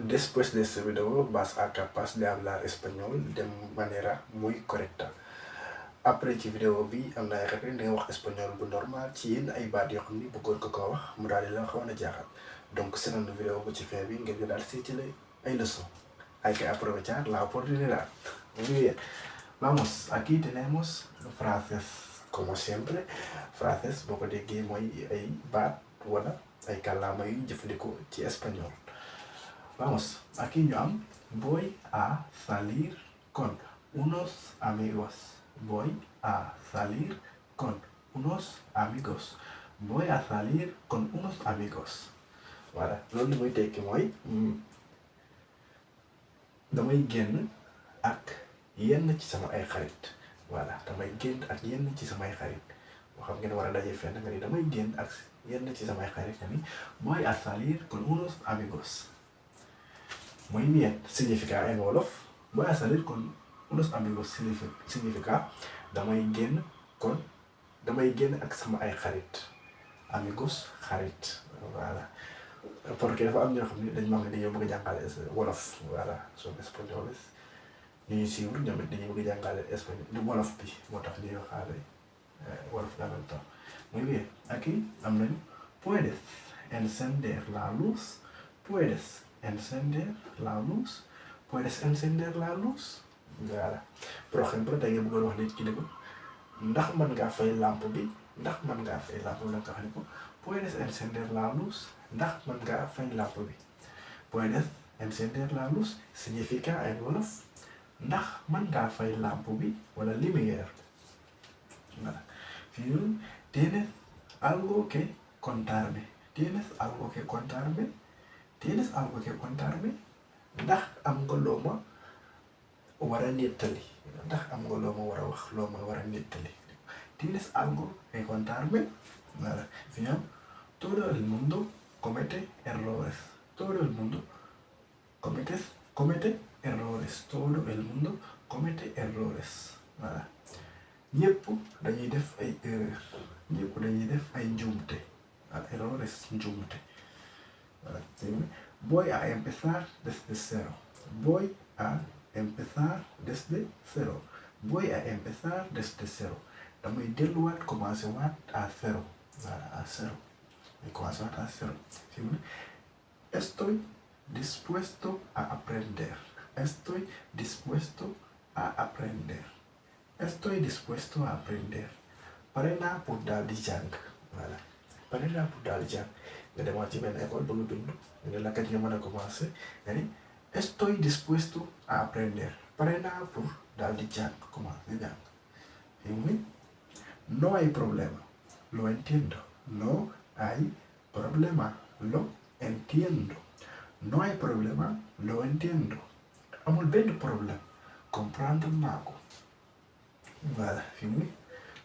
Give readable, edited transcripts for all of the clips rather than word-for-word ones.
después de este video vas a capaz de hablar español de manera muy correcta. Après ci vidéo bi am na ay xarit nga wax espagnol bu normal ci yenn ay baat yoo xam ni bëggoon ko wax mu daal di la xaw na jaaxal donc seetaan vidéo bu ci fin bi ngeen daal seetale ay leçons. Hay que aprovechar la oportunidad. Muy bien. Vamos, aquí tenemos frases. Como siempre, frases boo ko déggee mooy ay baat wala ay kàllaama yu jëfandikoo ci espagnol. Vamos, aquí ñu am voy a salir con unos amigos. Voy a salir con unos amigos. Voy a salir con unos amigos. Voilà, loolu li muy tekki mooy damay génn ak yenn ci sama ay xarit. Voilà, damay génn ak yenn ci samay xarit. boo xam ngeen war a daje fenn nga ni damay génn ak yenn ci samay xarit nga ni voy a salir con unos amigos. Muy bien, significa en wolof voy a salir con unos amigos significa damay génn ak sama ay xarit. Amigos xarit. Voilà, porque dafa am ñoo xam ne dañu wax ne dañoo bëgg a jàngale wolof. Voilà, son españoles ñuy suivre ñoom it dañuy bëgg a jàngale espagnol du wolof bi moo tax ñuy waxaale wolof en même temps. Muy bien, aquí am nañu puedes encender la luz. Puedes encender la luz. Puedes encender la luz. Voilà, por ejemplo da nga bëggoon wax nit ki ne ko ndax mën ngaa fay lampe bi. Ndax mën ngaa fay lampe bi la nga xam ne ko puedes encender la luz. Ndax mën ngaa fay lampe bi. Puedes encender la luz significa en wolof ndax mën ngaa fay lampe bi wala lumière. Voilà, fii tienes algo que contarme. Tienes algo que contarme. Tienes algo que contarme. Ndax am nga loo ma war a nettali. Ndax am nga loo ma war a wax loo ma war a nettali. Tienes algo que contarme. Voilà, fii todo el mundo comete errores. Todo el mundo comete errores. Todo el mundo comete errores. Voilà, ñëpp dañuy def ay erreur. ñëpp dañuy def ay njuumte. Errores njuumte. Voilà, voy a empezar desde cero. Voy a empezar desde cero. Voy a empezar desde cero. damay delluwaat commencé waat à zéro. Voilà, à zéro. damay commencé waat à zéro. Estoy dispuesto a aprender. Estoy dispuesto a aprender. Estoy dispuesto a aprender. Pare naa pour daal di jàng. Voilà, pare naa pour daal di jàng. nga demaat ci benn école ba nga bindu nga la kat nga mën a commencé nga ni estoy dispuesto a aprender. Pare naa pour daal di jàng commencé jàng. No hay problema. Lo entiendo. No hay problema. Lo entiendo. No hay problema. Lo entiendo. amul benn problème. comprendre naa ko. Voilà,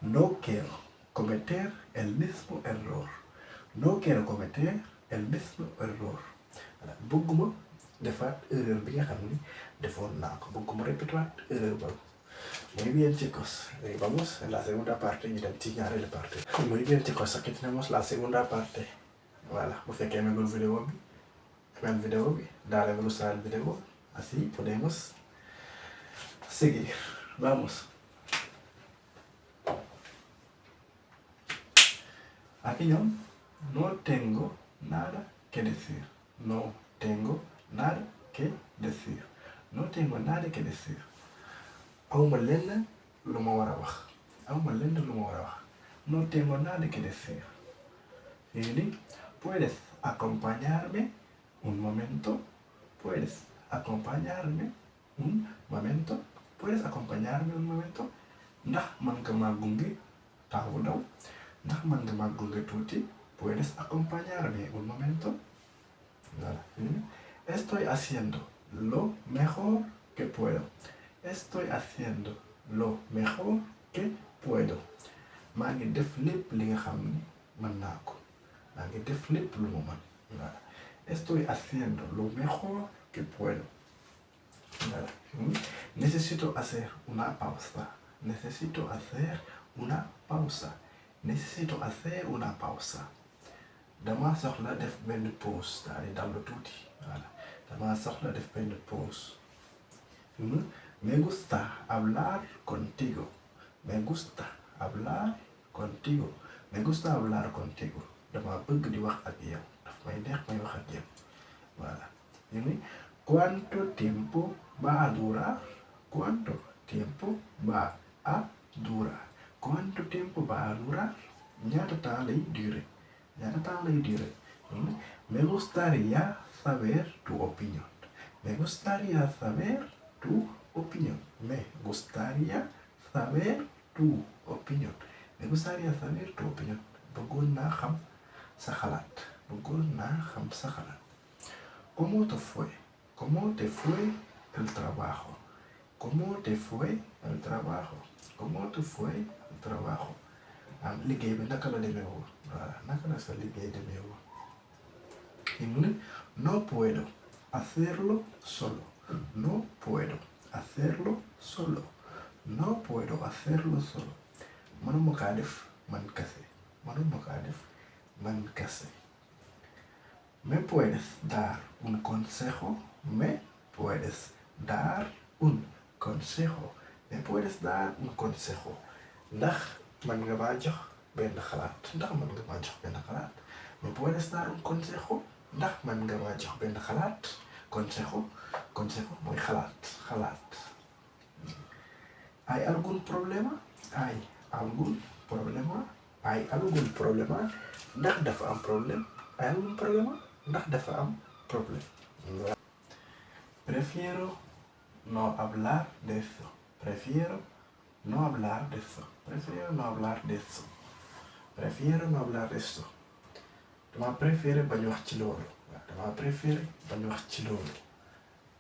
no quiero cometer el mismo error. No quiero cometer el mismo error. Voilà, bëgguma defaat erreur bi nga xam ni defoon naa ko. bëgguma répéter erreur boobu. Muy bien, chicos, vamos en la segunda parte ñu dem ci ñaareelu parte. Muy bien, chicos, aquí tenemos la segunda parte. Voilà, bu fekkee amagul vidéo bi dale me gusta el video, así podemos seguir. Vamos. Aquí no tengo nada que decir. No tengo nada que decir. No tengo nada que decir. awma lenn lu ma war a wax. awma lenn lu ma war a wax. No tengo nada que decir. Puedes acompañarme un momento. Puedes acompañarme un momento. Puedes acompañarme un momento. Ndax mën nga ma gunge temps bu ndaw. Ndax mën nga ma gunge tuuti. Puedes acompañarme un momento. Voilà, estoy haciendo lo mejor que puedo. Estoy haciendo lo mejor que puedo. maa ngi def lépp li nga xam ni mën naa ko. maa ngi def lépp lu mu mën. Voilà, estoy haciendo lo mejor que puedo. Voilà, necesito hacer una pausa. Necesito hacer una pausa. Necesito hacer una pausa. dama soxla def benn pause daal di dallu tuuti. Voilà, dama soxla def benn pause. Me gusta hablar contigo. Me gusta hablar contigo. Me gusta hablar contigo. Dama bëgg di wax ak yow. Daf may neex may wax ak yow. Voilà. ¿Cuánto tiempo va a durar? ¿Cuánto tiempo va a durar? ¿Cuánto tiempo va a durar? ñaata temps lay durer. ñaata temps lay durer. Me gustaría saber tu opinión. Me gustaría saber tu opinión. Me gustaría saber tu opinión. Me gustaría saber tu opinión. Bëggoon naa xam sa xalaat. Bëggoon naa xam sa xalaat. ¿Cómo te fue? ¿Cómo te fue el trabajo? ¿Cómo te fue el trabajo? ¿Cómo te fue el trabajo? Liggéey bi naka la demee woon. Voilà, naka la sa liggéey demee woon. Y mu ne no puedo hacerlo solo. No puedo hacerlo solo. No puedo hacerlo solo. Mënuma kaa def man kese. Mënuma kaa def man kese. ¿Me puedes dar un consejo? ¿Me puedes dar un consejo? ¿Me puedes dar un consejo? Ndax man nga maa jox benn xalaat. Ndax man nga maa jox benn xalaat. ¿Me puedes dar un consejo? Ndax man nga maa jox benn xalaat. Consejo mooy xalaat. ¿Hay algún problema? ¿Hay algún problema? ¿Hay algún problema? Ndax dafa am problème? ¿Hay algún problema? Ndax dafa am problème. Prefiero no hablar de eso. Prefiero no hablar de eso. Prefiero no hablar de eso. Prefiero no hablar de eso. Dama préféré bañ wax ci loolu. Dama préféré bañ wax ci loolu.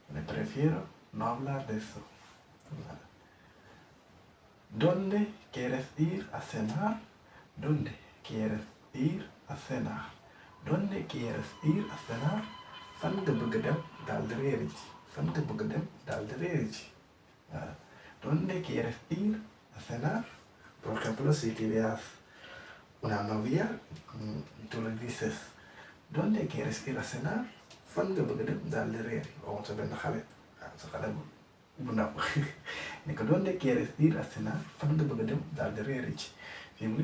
Me prefiero no hablar de eso. ¿Dónde quieres ir a cenar? ¿Dónde quieres ir a cenar? ¿Dónde quieres ir a cenar? Fan nga bëgg dem daal di réeri ji. Fan nga bëgg dem daal di réeri ji. ¿Dónde quieres ir a cenar? Por ejemplo, si tienes una novia, tú le dices, ¿dónde quieres ir a cenar? Fan nga bëgg dem daal di réeri. Waxoon sa benn xale. Sa xale bu ndaw. Ne ko ¿dónde quieres ir a cenar? Fan nga bëgg dem daal di réeri ji. Fii mu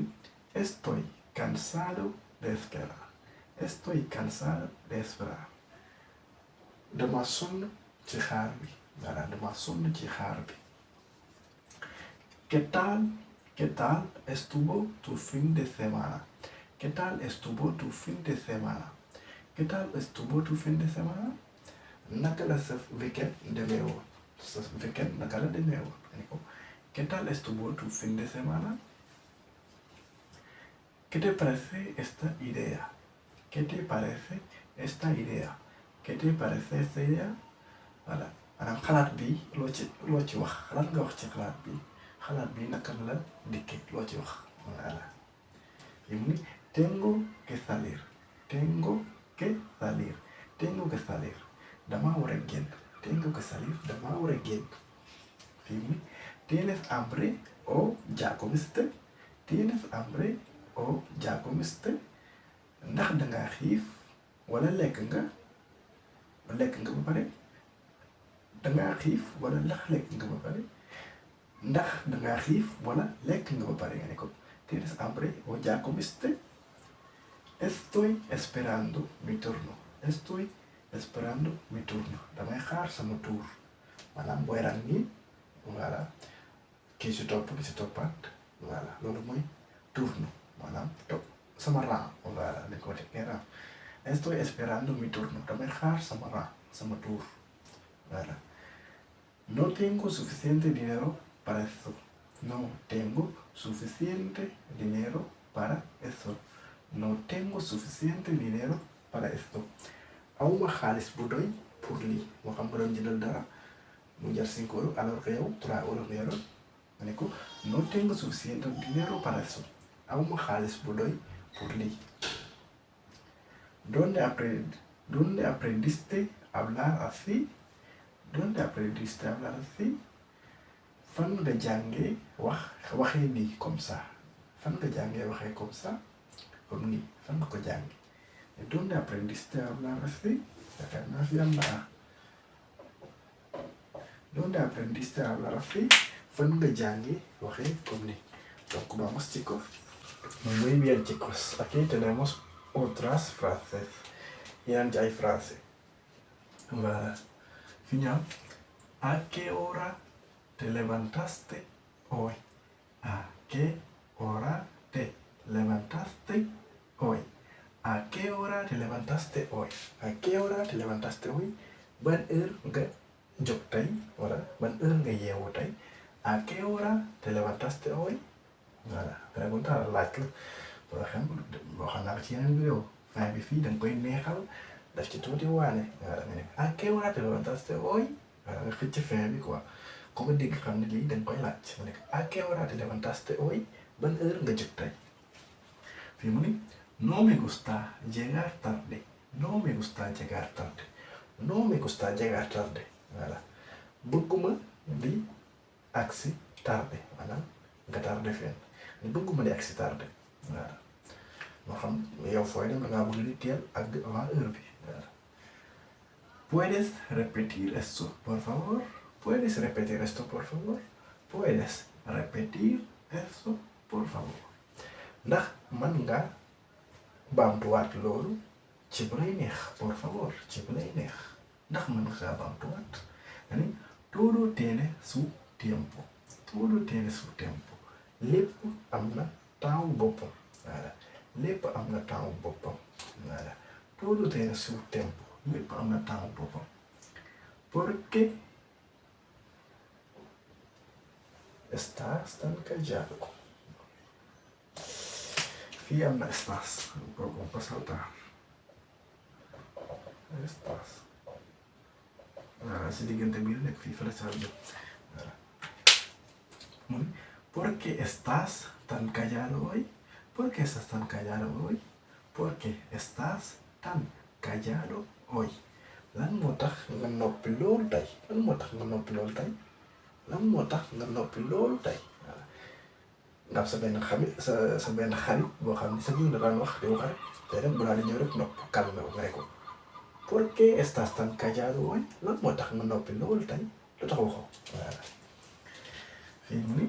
estoy cansado de esperar. Estoy cansado de esperar. Dama sonn ci xaar bi. Voilà, dama sonn ci xaar bi. ¿Qué tal estuvo tu fin de semana? ¿Qué tal estuvo tu fin de semana? ¿Qué tal estuvo tu fin de semana? Naka la sa weekend demee woon. Sa weekend naka la demee woon. ¿Qué tal estuvo tu fin de semana? ¿Qué te parece esta idea? ¿Qué te parece esta idea? ¿Qué te parece esta idea? Voilà. Maanaam xalaat bi loo ci wax. Xalaat nga wax ci xalaat bi. Xalaat bi naka la dikke loo ci wax. Voilà. Y mu ni tengo que salir. Tengo que salir. Tengo que salir. Dama war a génn. Tengo que salir. Dama war a génn. Fii mu ni ¿tienes hambre o ya comiste? ¿Tienes hambre o ya comiste? Ndax dangaa xiif wala lekk nga ba pare. Dangaa xiif wala ndax lekk nga ba pare. Ndax dangaa xiif wala lekk nga ba pare. Nga ne ko ¿tienes hambre o ya comiste? Estoy esperando mi turno. Estoy esperando mi turno. Damay xaar sama tour. Maanaam booy rang nii. Voilà. Kii si topp ki si toppaat. Voilà loolu mooy turno. Maanaam topp sama rang. Voilà dañ ko teg rang. Estoy esperando mi turno. Damay xaar sama rang, sama tour. Voilà. No tengo suficiente dinero para eso. No tengo suficiente dinero para eso. No tengo suficiente dinero para esto. Awma xaalis bu doy pour lii. Moo xam nga doon jëndal dara mu jar 5 euros alors que yow 3 euros nga yoroon. Ma ne ko no tengo suficiente dinero para eso. Awma xaalis bu doy pour lii. ¿Dónde aprendiste a hablar así? ¿Dónde aprendiste a hablar así? Fan nga jàngee waxee nii comme ça. Fan nga jàngee waxee comme ça. Comme nii fan nga ko jàngee. ¿Dónde aprendiste a hablar así? Yaakaar naa fi am na ¿Dónde aprendiste a hablar así? Fan nga jàngi waxee comme ni. Donc vamos chicos. Muy bien chicos. Aquí tenemos otras frases. Yan hay frase. Voilà. Final. ¿A qué hora te levantaste hoy? ¿A qué hora te levantaste hoy? ¿A qué hora te levantaste hoy? ¿A qué hora te levantaste hoy? Ban heure nga jóg tey wala ban heure nga yeewu tey? ¿A qué hora te levantaste hoy? Voilà. Pregunta la laaj la. Par exemple waxoon naa ko ci yeneen vidéo. Fin bi fii da nga koy neexal daf ci tuuti waane. Voilà nga ne ¿a qué hora te levantaste hoy? Voilà nga xëcc fin bi quoi. Ku ko dégg xam ne lii da nga koy laaj. Mu nekk ¿a qué hora te levantaste hoy? Ban heure nga jóg tey? Fii mu ni no me gusta llegar tarde. No me gusta llegar tarde. No me gusta llegar tarde. Voilà. Bëgguma di agsi tarde. Maanaam nga tarde fenn. Bëgguma di agsi tarde. Voilà. Moo xam yow fooy dem da ngaa bëgg di teel ak avant heure bi. Voilà. ¿Puedes repetir esto, por favor? ¿Puedes repetir esto, por favor? ¿Puedes repetir esto, por favor? Ndax man nga baamtuwaat loolu ci bu lay neex, por favor, ci bu lay neex. Ndax man nga baamtuwaat. Ani todo tiene su tiempo. Todo tiene su tiempo. Lépp am na temps boppam. Voilà. Lépp am na temps boppam. Voilà. Todo tiene su tiempo. Lépp am na temps boppam. ¿Por qué estás tan callado? Fii am na espace. Boobu on peut saltar. Espace. Voilà, si diggante bi nekk fii fa la saa jóg. Voilà. Muy. ¿Por qué estás tan callado hoy? ¿Por qué estás tan callado hoy? ¿Por qué estás tan callado hoy? Lan moo tax nga noppi loolu tey? Lan moo tax nga noppi loolu tey? Lan moo tax nga noppi loolu tey? Voilà. Nga am sa benn xarit boo xam ne sa jiw la daan wax di wax rek te dem bu daal di ñëw rek nopp calme nga ne ko ¿por qué estás tan callado hoy? Lan moo tax nga noppi loolu tey? Lu tax waxoo? Voilà. Fii mu ni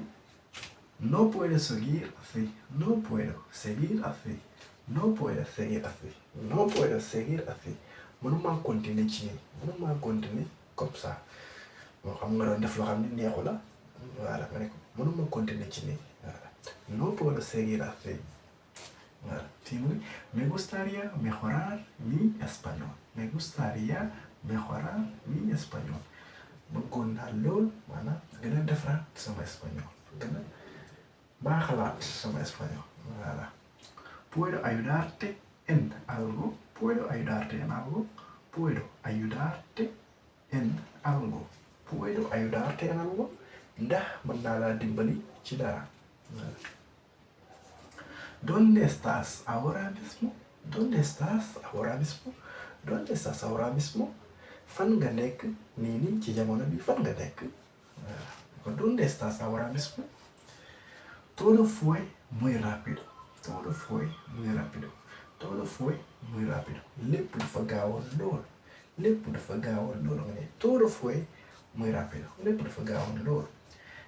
no puedo seguir así. No puedo seguir así. No puedo seguir así. No puedo seguir así. Mënuma continuer ci nii. Mënuma continuer comme ça. Moo xam nga doon def loo xam ne neexu la. Voilà nga ne ko mënuma continuer ci nii. Voilà. No puedo seguir así. Voilà. Fii mu ni me gustaría mejorar mi español. Me gustaría mejorar mi español. Bëggoon naa lool maanaam gën a defaraat sama espagnol. Gën a baaxalaat sama espagnol. Voilà. ¿Puedo ayudarte en algo? ¿Puedo ayudarte en algo? ¿Puedo ayudarte en algo? ¿Puedo ayudarte en algo? Ndax mën naa laa dimbali ci dara. Voilà. ¿Dónde estás ahora mismo? ¿Dónde estás ahora mismo? ¿Dónde estás ahora mismo? Fan nga nekk nii ci jamono bi fan nga nekk? Voilà. ¿Dónde estás ahora mismo? Todo fue muy rápido. Todo fue muy rápido. Todo fue muy rápido. Lépp dafa gaawoon lool. Lépp dafa gaawoon lool nga ne todo fue muy rápido. Lépp dafa gaawoon lool.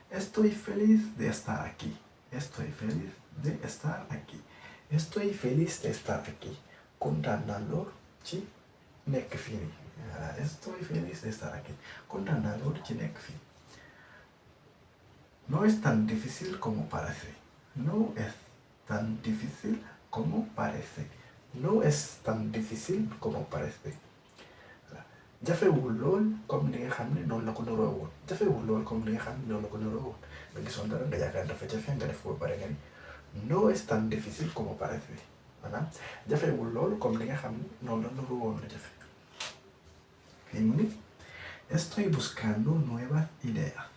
Estoy feliz de estar aquí. Estoy feliz de estar aquí. Estoy feliz de estar aquí. Kontaan naa lool ci nekk fii nii. Voilà. Estoy feliz de estar aquí. Kontaan naa lool ci nekk fii. No es tan difícil como parece. No es tan difícil como parece. No es tan difícil como parece. Jafewul lool comme li nga xam ne noonu la ko naroo woon. Jafewul lool comme li nga xam ne noonu la ko naroo woon. Nga gisoon dara nga yaakaar dafa jafe nga def ko ba pare nga ni no es tan difícil como parece. Maanaam jafewul lool comme li nga xam ne noonu la naroo woon la jafe. Fii mu ni estoy buscando nuevas ideas.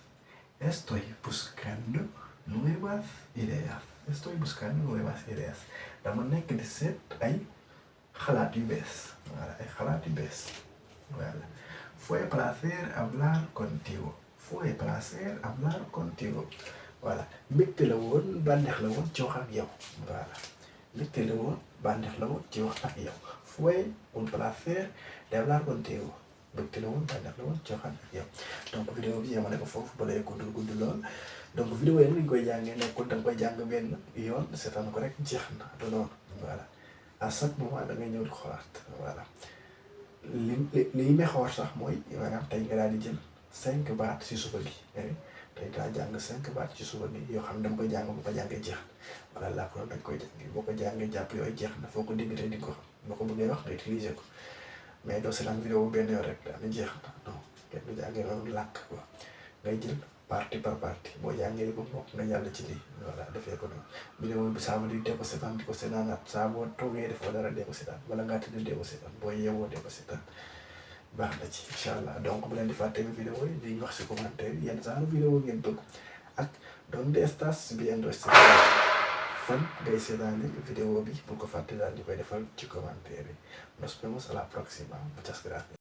Estoy buscando nuevas ideas. Estoy buscando nuevas ideas. Dama nekk di seet ay xalaat yu bees. Voilà, ay xalaat yu bees. Voilà. Fue placer hablar contigo. Fue placer hablar contigo. Voilà. Mbégte la woon bànneex la woon ci wax ak yow. Voilà. Mbégte la woon bànneex la woon ci wax ak yow. Fue un placer de hablar contigo. bëgte la woon bànneex la woon cooxaan ak yow donc vidéo bi yemale ko foofu ba lay gudd lool donc vidéo yi ni ñu koy jàngee nekkul da nga koy jàng benn yoon seetaan ko rek jeex na du noonu voilà à chaque moment da ngay ñëw di xoolaat voilà li mexoor sax mooy maanaam tey nga daal di jël 5 baat si suba gi tey daa jàng 5 baat ci suba gi yoo xam ne dama koy jàng bu ko jàngee jeex na voilà làkk loolu dañ koy jàng boo ko jàngee jàpp yooyu jeex na foo ko dégg tey di ko xam boo ko bëggee wax nga utiliser ko mais doo seetaan vidéo benn yoon rek daal di jeex na non kenn du jàngee noonu làkk quoi ngay jël partie par partie boo jàngee ba mbokk nga jàll ci lii voilà defee ko noonu vidéo bi saa di dee ko seetaan di ko seetaanaat saa boo toogee def ko dara dee ko seetaan wala ngaa tëdd dee ko seetaan boo yeewoo dee ko seetaan baax na ci incha allah donc bu leen di fàtte vidéo yi di wax si commentaire yi yenn saa vidéo ngeen bëgg ak donde estás viendo este fan ngay seetaane vidéo bi bu ko fàtte daal di koy defal ci commentaire yi nos vemos a la próxima muchas gracias